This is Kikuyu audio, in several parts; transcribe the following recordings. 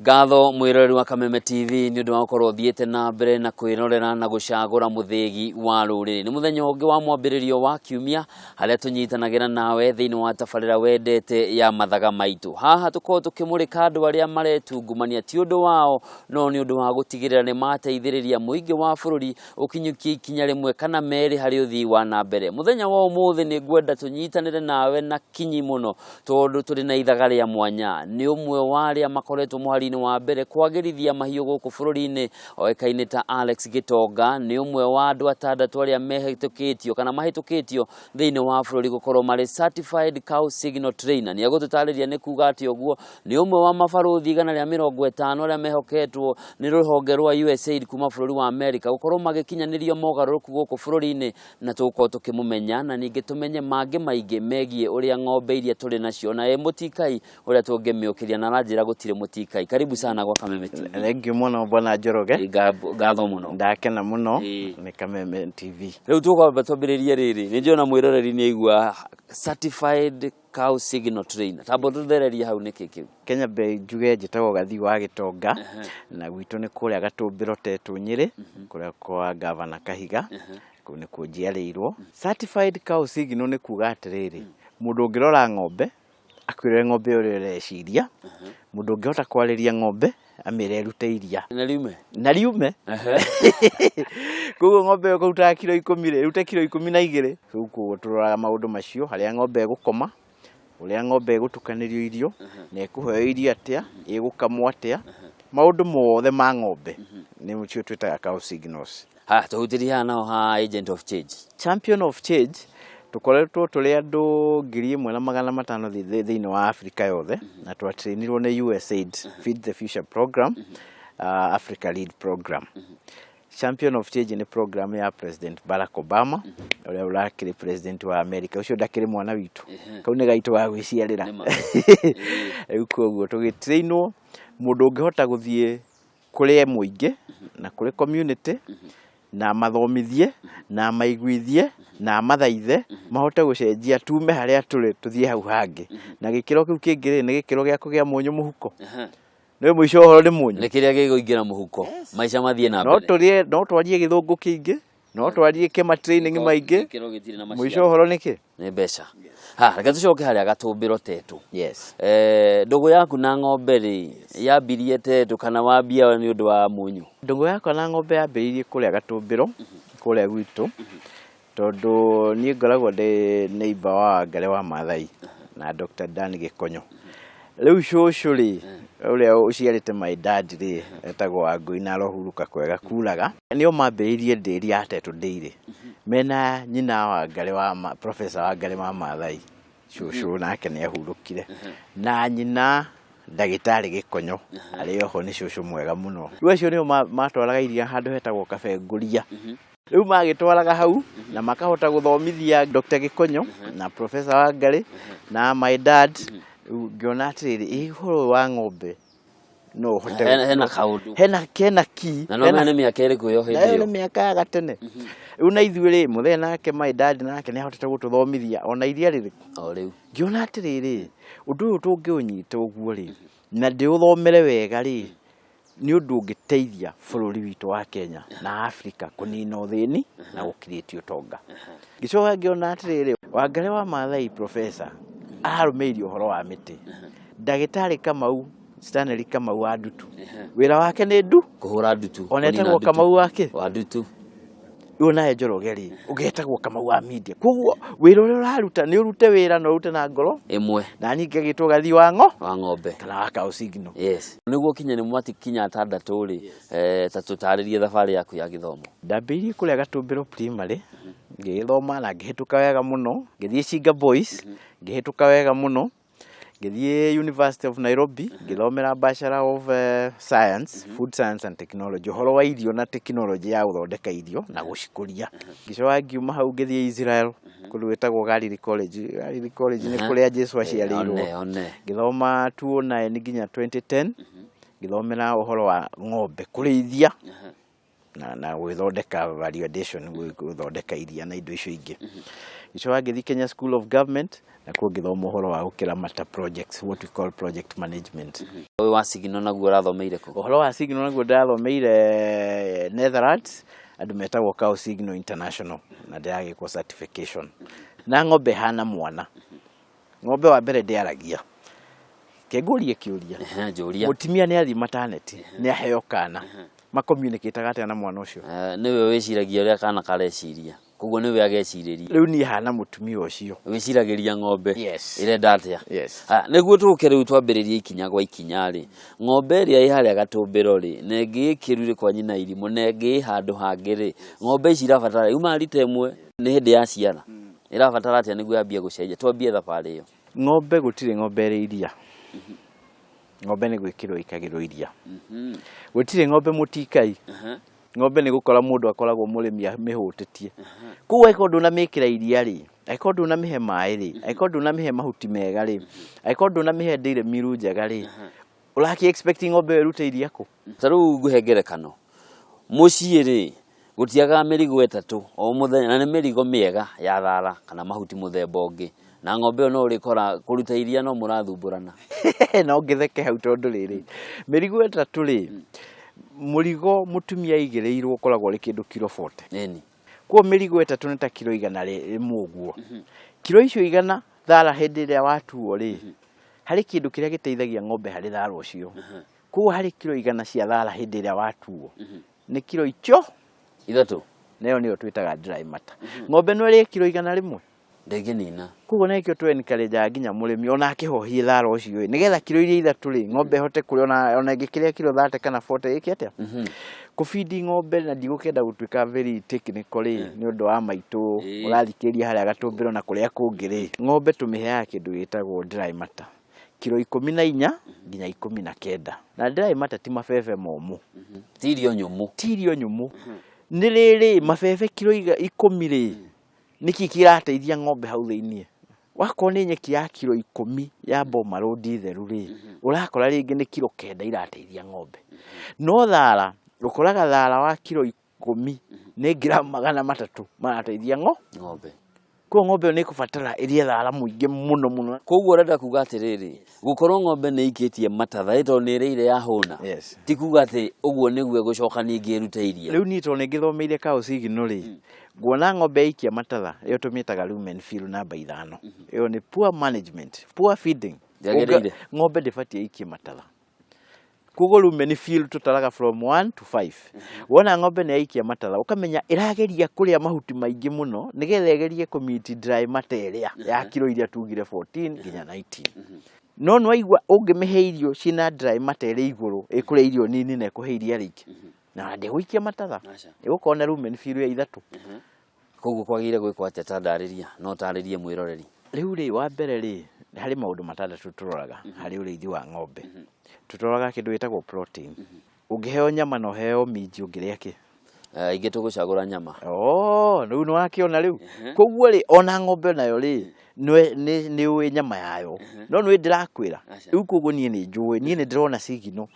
Ngatho mwĩroreri wa Kameme TV nĩ ũndũ wa gũkorwo ũthiĩte na mbere na kwĩrorera na gũcagũra mũthĩgi wa rũrĩrĩ. Nĩ mũthenya ũngĩ wa mwambĩrĩrio wa kiumia harĩa tũnyitanagĩra nawe thĩinĩ wa tabarĩra wendete ya mathaga maitũ. Haha tũkoragwo tũkĩmũrĩka andũ arĩa maretungumania ti ũndũ wao no nĩ ũndũ wa gũtigĩrĩra nĩ mateithĩrĩria mũingĩ wa bũrũri ũkinyũkie ikinya rĩmwe kana merĩ harĩ ũthii wa na mbere. Mũthenya wa ũmũthĩ nĩ ngwenda tũnyitanĩre nawe na kinyi mũno tondũ tũrĩ na ithaga rĩa mwanya. Nĩ ũmwe wa arĩa makoretwo mũhari-inĩ wa mbere kwagĩrithia mahiũ gũkũ bũrũri-inĩ, oĩkaine ta Alex Gĩtonga. Nĩ ũmwe wa andũ atandatũ arĩa mehĩtũkĩtio kana mahĩtũkĩtio thĩinĩ wa bũrũri gũkorwo marĩ certified cow signal trainer. Nĩ egũtũtarĩria nĩ kuga atĩa ũguo. Nĩ ũmwe wa mabarũthi 150 arĩa mehoketwo nĩ rũhonge rwa USAID kuma bũrũri wa Amerika gũkorwo magĩkinyanĩria mogarũrũku gũkũ bũrũri-inĩ, na tũgũkorwo tũkĩmũmenya na ningĩ tũmenye mangĩ maingĩ megiĩ ũrĩa ng'ombe iria tũrĩ nacio na ĩ mũtikai ũrĩa tũngĩmĩũkĩria, na aranjĩra gũtirĩ mũtikai. Karibu sana gwa Kameme TV. Thengiũ mũno, bwana Njoroge. Ngatho mũno. Ndakena mũno nĩ Kameme TV. Rĩu tũkwamba twambĩrĩrie rĩrĩ, nĩ ndĩrona mwĩroreri nĩ aigua certified cow signal trainer, tamba ũtũthererie hau nĩkĩ kĩu. Kenya be njuge njĩtagwo Gathii wa Gĩtonga, na gwitũ nĩ kũrĩa Gatũmbĩro Tetũ Nyĩrĩ, kũrĩa kwa Gavana Kahiga, kũu nĩkuo njiarĩirwo. Certified cow signal nĩ kuga atĩrĩrĩ, mũndũ ũngĩrora ng'ombe akwĩre ng'ombe ũrĩa ũreciria, mũndũ ũngĩhota kwarĩria ng'ombe amĩre ĩrute iria na riume na riume. Koguo ng'ombe ĩyo ĩkũrutaga kiro 10 rĩ, ĩrute kiro 12. Rĩu koguo tũroraga maũndũ macio, harĩa ng'ombe ĩgũkoma, ũrĩa ng'ombe ĩgũtukanĩrio irio, na ĩkũheo irio atĩa, ĩgũkamwo atĩa, maũndũ mothe ma ng'ombe nĩcio twĩtaga cow signals. Ha tũhutĩrie haha naho ha agent of change. Champion of Change, tũkoretwo tũrĩ andũ 1500 thĩinĩ wa Africa yothe, na twatrainirwo nĩ USAID Feed the Future Program, Africa Lead Program. Champion of Change nĩ program ya President Barack Obama, ũrĩa ũrakĩrĩ president wa America. Ũcio ndakĩrĩ mwana witũ, kau nĩ gaitũ ga gwĩciarĩra. Rĩu koguo tũgĩtrainwo mũndũ ũngĩhota gũthiĩ kũrĩ mũingĩ na kũrĩ community na mathomithie na maiguithie na amathaithe mahote gũcenjia, tume harĩa tũrĩ tũthiĩ hau hangĩ. Na gĩkĩro kĩu kĩngĩ rĩ, nĩ gĩkĩro gĩa kũgĩa mũnyũ mũhuko. Nĩ mũico ũhoro nĩ mũnyũ. Nĩ kĩrĩa gĩkũingĩra mũhuko maica mathiĩ na No mbere. Tũrĩe, no twarie gĩthũngũ kĩingĩ, no twarie kĩma training maingĩ, Gĩkĩro gĩtirĩ na mũico maciaro. Ũhoro nĩ kĩ? Nĩ mbeca. Ha reke tũcoke harĩa Gatũmbĩro Tetũ. Yes. Ndũgũ yaku na ng'ombe rĩ, yambirie Tetũ kana wambia nĩ ũndũ wa mũnyũ? Ndũgũ yakwa na ng'ombe yambĩrĩirie kũrĩa Gatũmbĩro, kũrĩa gwitũ, tondũ niĩ ngoragwo ndĩ neighbor wa Wangarĩ wa Maathai na Dr. Dan Gĩkonyo. Rĩu cũcũ rĩ, ũrĩa ũciarĩte my dad rĩ, etagwo Wangũi na arohurũka kwega kuraga. Nĩo mambĩrĩirie ndĩri ya Tetũ Dairy mena nyina Wangarĩ wa Professor Wangarĩ wa Maathai. Cũcũ nake nĩ ahurũkire, na nyina ndagĩtarĩ Gĩkonyo arĩ oho, nĩ cũcũ mwega mũno. Rĩu acio nĩo matwaraga iria handũ hetagwo Kabengũria. Rĩu magĩtwaraga hau na makahota gũthomithia Dr. Gĩkonyo na Professor Wangarĩ na my dad. Rĩu ngĩona atĩrĩrĩ, ĩ ũhoro ũyũ wa ng'ombe no ũhote Hena kaũndũ. Hena ki Na no nĩ mĩaka ĩrĩkũ ĩyo na ĩyo hĩndĩ nĩ ĩyo? Mĩaka ya gatene. Rĩu na ithuĩ rĩ, mũthee nake, my dad nake nĩ ahotete gũtũthomithia ona iria rĩrĩkũ. O rĩu. Ngĩona atĩrĩrĩ, ũndũ ũyũ tũngĩũnyita ũguo rĩ, na ndĩũthomere wega rĩ, nĩ ũndũ ũngĩteithia bũrũri witũ wa Kenya na Africa kũnina ũthĩni na gũkirĩtia ũtonga. Ngĩcoka ngĩona atĩrĩrĩ, Wangarĩ wa Maathai professor ararũmĩrĩire ũhoro wa mĩtĩ, ndagĩtarĩ Kamau Stanley Kamau wa Ndutu, wĩra wake nĩ ndu Kũhũra ndutu. Ona Kũnina etagwo ndutu. Kamau wa kĩ? Wa ndutu. Rĩu nawe Njoroge rĩ, ũgetagwo Kamau wa media. Koguo wĩra ũrĩa ũraruta nĩ ũrute wĩra na ũrute na ngoro ĩmwe. Na niĩ ngagĩtwo Gathii wa ng'o wa ng'ombe kana wa cow signal. Yes, nĩguo kinya nĩ mwatikinya atandatũ rĩ, ta tũtarĩrie thabarĩ yaku ya gĩthomo. Ndambĩrĩirie kũrĩa Gatũmbĩro Primary, ngĩgĩthoma na ngĩhĩtũka wega mũno, ngĩthiĩ Chinga Boys, ngĩhĩtũka wega mũno, ngĩthiĩ University of Nairobi, ngĩthomera Bachelor of Science, Food Science and Technology, ũhoro wa irio na technology ya gũthondeka irio na gũcikũria. Ngĩcoka ngiuma hau ngĩthiĩ Israel, kũndũ gwĩtagwo Galilee College. Galilee College nĩ kũrĩa Jesu aciarĩirwo. One one. Ngĩthoma 2009 nginya 2010, ngĩthomera ũhoro wa ng'ombe kũrĩithia na gwĩthondeka value addition, gũthondeka iria na indo icio ingĩ. Ngĩcoka ngĩthiĩ Kenya School of Government, na kuo ngĩthoma ũhoro wa gũkĩramata projects, what we call project management. Ũyũ wa signal naguo ũrathomeire kũ? Ũhoro wa signal naguo ndĩrathomeire Netherlands, andũ metagwo Cow Signal International, na ndĩragĩkwo certification. Na ng'ombe ĩhana mwana. Ng'ombe wa mbere ndĩaragia. Kengũrie kĩũria. Ehe, njũria. Mũtumia nĩ athiĩ maternity, nĩ aheo kana. Macommunicataga atĩa na mwana ũcio? Nĩwe wĩciragia ũrĩa kana kareciria, koguo nĩwe agecirĩria. Rĩu niĩ hana mũtumia ũcio. Wĩciragĩria ng'ombe Yes. ĩrenda atĩa? Yes. Haya, nĩguo tũke rĩu twambĩrĩrie ikinya gwa ikinya rĩ, ng'ombe ĩrĩa ĩ harĩa gatũmbĩro rĩ, na ĩngĩ ĩ kĩrurĩ kwa nyina irimũ, na ĩngĩ ĩ handũ hangĩ rĩ, ng'ombe ici irabatara yuma rita ĩmwe nĩ hĩndĩ ya ciara, ĩrabatara atĩa nĩguo yambie gũcenjia? Twambie thabarĩ ĩyo. Ng'ombe gũtirĩ ng'ombe ĩrĩ iria. Ng'ombe nĩ gwĩkĩrwo ĩkagĩrwo iria. Gũtirĩ ng'ombe mũtikai. Ng'ombe nĩ gũkora mũndũ akoragwo mũrĩmi amĩhũtĩtie. Koguo angĩkorwo ndũnamĩkĩra iria rĩ, angĩkorwo ndũnamĩhe maĩ rĩ, angĩkorwo ndũnamĩhe mahuti mega rĩ, angĩkorwo ndũnamĩhe dairy meal njega rĩ, ũrakĩ expect ng'ombe ĩyo ĩrute iria kũ? Ta rĩu ngũhe ngerekano, mũciĩ rĩ, gũtiagaga mĩrigo ĩtatũ o mũthenya, na nĩ mĩrigo mĩega ya thara kana mahuti mũthemba ũngĩ, na ng'ombe ĩyo no ũrĩkora kũruta iria no mũrathumbũrana. No ngĩtheke hau tondũ rĩrĩ, mĩrigo ĩtatũ rĩ, mũrigo mũtumia aigĩrĩirwo ũkoragwo ũrĩ kĩndũ kiro 40. Ĩni. Koguo mĩrigo ĩtatũ nĩ ta kiro 100 ũguo. Kiro icio 100 thara hĩndĩ ĩrĩa watuo rĩ, harĩ kĩndũ kĩrĩa gĩteithagia ng'ombe harĩ thara ũcio. Koguo harĩ kiro 100 cia thara hĩndĩ ĩrĩa watuo, nĩ kiro icio 3. Nayo nĩyo twĩtaga dry matter. Ng'ombe no ĩrĩe kiro 100? Ndĩngĩnina. Koguo nĩkĩo tũ encourage nginya mũrĩmi ona akĩhohie thara ũcio ĩ, nĩgetha kiro iria 3 rĩ, ng'ombe ĩhote kũrĩa ona ĩngĩkĩrĩa kiro 30 kana 40 ĩke atĩa? Kũbindi ng'ombe na ndigũkĩenda gũtuĩka very technical rĩ, nĩ ũndũ wa maitũ ũrathikĩrĩria harĩa gatũmbĩro na kũrĩa kũngĩ rĩ, ng'ombe tũmĩheaga kĩndũ gĩtagwo dry matter. Kiro 14 nginya 19. Na dry matter ti mabebe momũ. Ti irio nyũmũ. Ti irio nyũmũ. Nĩ rĩrĩ mabebe kiro 10 rĩ, nĩkĩ kĩrateithia ng'ombe hau thĩiniĩ? Wakorwo nĩ nyeki ya kiro 10 ya boma road theru rĩ, ũrakora rĩngĩ nĩ kiro 9 irateithia ng'ombe. No thara, ũkoraga thara wa kiro 10 nĩ ngiramu 300 marateithia ng'ombe. Koguo ng'ombe ĩyo nĩ ĩkũbatara ĩrĩe thara mũingĩ mũno mũno. Koguo ũrenda kuga atĩrĩrĩ, gũkorwo ng'ombe nĩ ĩikĩtie matatha ĩ tondũ nĩ ĩrĩire yahũna, ti kuga atĩ ũguo nĩguo ĩgũcoka ningĩ ĩrute iria. Rĩu niĩ tondũ nĩ ngĩthomeire cow signal rĩ, nguona ng'ombe yaikia matatha, ĩyo tũmĩtaga rumen fill namba 5. Ĩyo nĩ poor management, poor feeding. Ndĩagĩrĩire. Ng'ombe ndĩbatiĩ ĩikie matatha. Koguo rumen fill tũtaraga from 1 to 5. Wona ng'ombe nĩ yaikia matatha, ũkamenya ĩrageria kũrĩa mahuti maingĩ mũno nĩgetha ĩgerie kũ meet dry matter ĩrĩa ya kiro iria tugire 14 nginya 19. No nĩwaigua ũngĩmĩhe irio ciĩna dry matter ĩrĩ igũrũ, ĩkũrĩa irio nini na ĩkũhe iria rĩingĩ. Na ndĩgũikia matatha. Ĩgũkorwo na rumen fill ya 3. Koguo kwagĩrĩire gwĩkwo atĩa? Ta ndarĩria, no ũtarĩrie mwĩroreri. Rĩu rĩ, wa mbere rĩ, harĩ maũndũ 6 tũroraga harĩ ũrĩithi wa ng'ombe. Tũroraga kĩndũ gĩtagwo protein. Ũngĩheo nyama na ũheo minji ũngĩrĩa kĩ? Aingĩ tũgũcagũra nyama. Oh, rĩu nĩ wakĩona rĩu. Koguo rĩ, ona ng'ombe nayo rĩ, nĩ ũĩ nyama yayo. No nĩ ndĩrakwĩra. Rĩu koguo niĩ nĩ njũĩ, niĩ nĩ ndĩrona signal.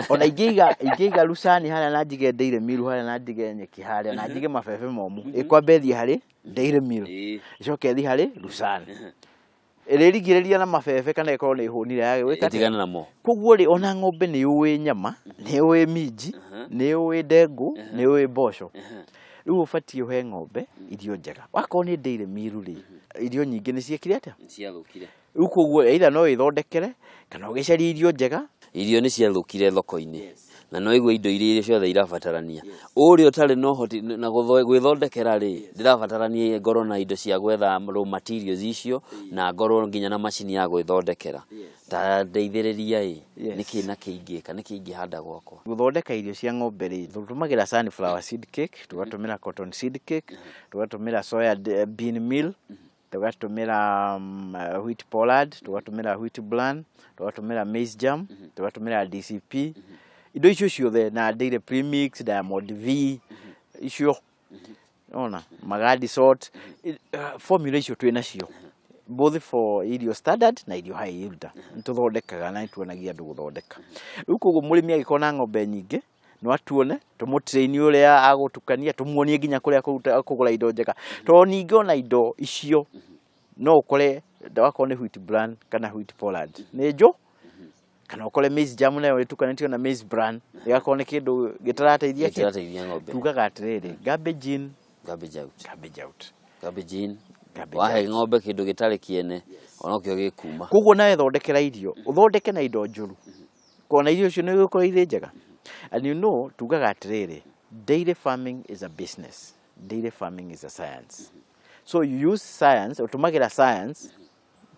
Ona ingĩiga lucani harĩa na njige dairy meal harĩa na njige nyeki harĩa na njige mabebe momũ, ĩkwamba ĩthiĩ harĩ dairy meal. Ĩcoke ĩthiĩ harĩ lucani. Ĩrĩrigĩrĩria na mabebe kana ĩkorwo nĩ ĩhũnire yage gwĩka atĩa? Ĩtigane namo. Koguo rĩ, ona ng'ombe nĩ yũĩ nyama, nĩ yũĩ minji, nĩ yũĩ ndengũ, nĩ yũĩ mboco. Rĩu ũbatiĩ ũhe ng'ombe irio njega. Wakorwo nĩ dairy meal rĩ, irio nyingĩ nĩ ciekire atĩa? Nĩ ciathũkire. Rĩu koguo either no wĩthondekere kana ũgĩcarie irio njega. Irio nĩ ciathũkire thoko-inĩ. Na no igue indo iria ciothe irabatarania. Ũrĩa ũtarĩ na ũhoti na gwĩthondekera rĩ, ndĩrabatarania ngorwo na indo cia gwetha raw materials icio, na ngorwo nginya na macini ya gwĩthondekera. Ta ndeithĩrĩria ĩ, nĩkĩ na kĩ ingĩka, nĩkĩ ingĩhanda gwakwa? Gũthondeka irio cia ng'ombe rĩ, tũtũmagĩra sunflower seed cake, tũgatũmĩra cotton seed cake, tũgatũmĩra soya bean meal, tũgatũmĩra wheat pollard, tũgatũmĩra wheat bran, tũgatũmĩra maize germ, tũgatũmĩra DCP. Indo icio ciothe na dairy premix, Diamond V, icio. Ona magadi salt, formula icio twĩ nacio. Both for irio standard na irio high yield. Nĩ tũthondekaga na nĩ tuonagia andũ gũthondeka. Rĩu koguo mũrĩmi angĩkorwo na ng'ombe nyingĩ, No atuone tũmũtrain ũrĩa agũtukania, tũmuonie nginya kũrĩa kũruta kũgũra indo njega, tondũ ningĩ ona indo icio no ũkore wakorwo nĩ wheat bran kana wheat pollard nĩ njũ, kana ũkore maize germ nayo ĩtukanĩtio na maize bran, ĩgakorwo nĩ kĩndũ gĩtarateithia kĩ. Gĩtirateithia ng'ombe. Tugaga atĩrĩrĩ, garbage in, garbage out. Garbage out. Garbage in. Garbage wahe out. Ng'ombe kĩndũ gĩtarĩ kĩene, onakĩo gĩkuma. Koguo nawe thondekera irio, ũthondeke na indo njũru, kona irio icio nĩ igũkorwo irĩ njega. And you know, tugaga atĩrĩrĩ, dairy farming is a business, dairy farming is a science, so you use science, ũtũmagĩra science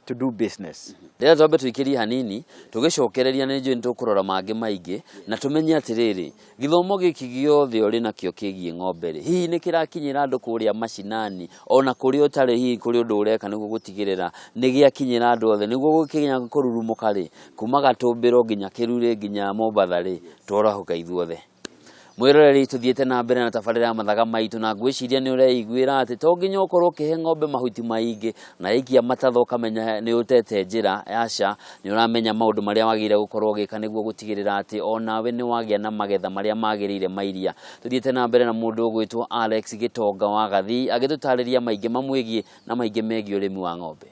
to do business. Rĩrĩa twambe tũikĩrie hanini, tũgĩcokereria, nĩ njũĩ nĩ tũkũrora mangĩ maingĩ na tũmenye atĩrĩrĩ, gĩthomo gĩkĩ gĩothe ũrĩ nakĩo kĩgiĩ ng'ombe rĩ, hihi nĩ kĩrakinyĩra andũ kũrĩa macinani, ona kũrĩa ũtarĩ? Hihi kũrĩ ũndũ ũreka nĩguo gũtigĩrĩra nĩ gĩakinyĩra andũ othe, nĩguo gũkinya kũrurumũka rĩ, kuma Gatũmbĩro nginya Kĩrurĩ nginya Mombatha rĩ, tworahũka ithuothe? Mwĩroreri, tũthiĩte na mbere na tabarĩra ya Mathaga Maitũ, na ngwĩciria nĩ ũreiguĩra atĩ to nginya ũkorwo ũkĩhe ng'ombe mahuti maingĩ na ĩikia matatha ũkamenya nĩ ũtete njĩra. Aca, nĩ ũramenya maũndũ marĩa wagĩrĩire gũkorwo ũgĩka nĩguo gũtigĩrĩra atĩ onawe nĩ wagĩa na magetha marĩa magĩrĩire ma iria. Tũthiĩte na mbere na mũndũ ũgwĩtwo Alex Gĩtonga wa Gathii agĩtũtarĩria maingĩ mamwĩgiĩ na maingĩ megiĩ ũrĩmi wa ng'ombe.